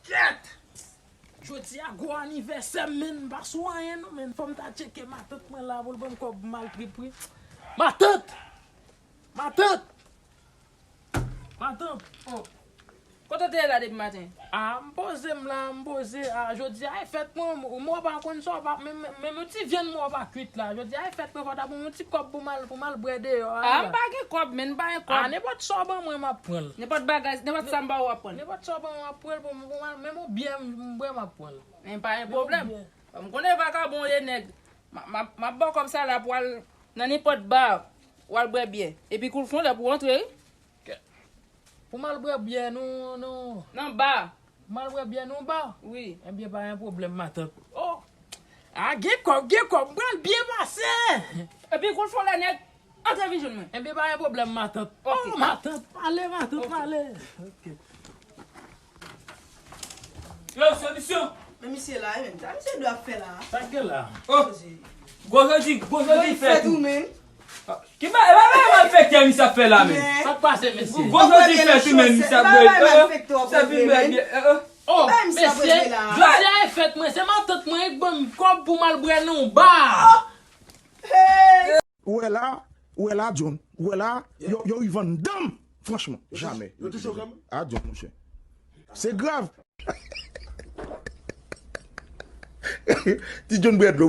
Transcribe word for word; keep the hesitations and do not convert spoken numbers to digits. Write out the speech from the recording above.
Kèt! Jodi a gwo anivèsè m, men m pa sou anyen non, men fò m ta tcheke matant mwen la pou l ban m kòb m al trip wi. Matant! Matant! Matant! Oh. Kote w te ye la depi maten? Ah, m poze m la, m poze. Ah, jodi a e fèt mwen, mwen pa konn sa w pa, menm, menm yon ti vyann mwen w pa kwit la. Jodi a e fèt mwen, fò w ta ban m yon ti kòb pou m al, pou m al bwè deyò a. Ah, m pa gen kòb, men m pa gen kòb. Ah, nenpòt sa w ban mwen, m ap pran l. Nenpòt bagay, nenpòt sa m ba w, w ap pran l. Nenpòt sa w ban mwen, m ap pran l, pou m, pou m al, menm yon byè m, m bwè, m ap pran l. Men pa gen pwoblèm. M konnen vakabon w ye nèg. M ap, m ap, m ap ba w kòb sa la pou w al nan nenpòt ba, w al bwè byè. Epi kou l fè yon lè pou w antre wi. Pou m al bwè byè nou, nou. Nan ba. Pou m al bwè byè nou ba? Wi. Ebyen pa gen pwoblèm matant. Oh! Ah, gen kòb, gen kòb, m pral byen pase. Epi kou l fè yon lè nèg, antre vin jwenn mwen. Ebyen pa gen pwoblèm matant. Oh, matant, pale matant, pale. Ok. Yo, solisyon. Men misye la, men sa misye dwe ap fè la. Sa k gen la? Oh, gwo jodi, gwo jodi fèt ou. Men. Ki ba, e pa bagay malfektè misye ap fè la men. Sa k pase mesye? Gwo jodi fèt ou men misye ap bwè. Misye ap vin bwè byè. Oh, mesye, jodi a e fèt mwen, se matant mwen ki ban m kòb pou m al bwè nan yon ba. Ou wè la, ou wè la John, ou wè la, yo, yo rive anndan m, franchman, jamè. Yo touche w kanmenm? A John monchè. Se grav. Ti John bwè dlo.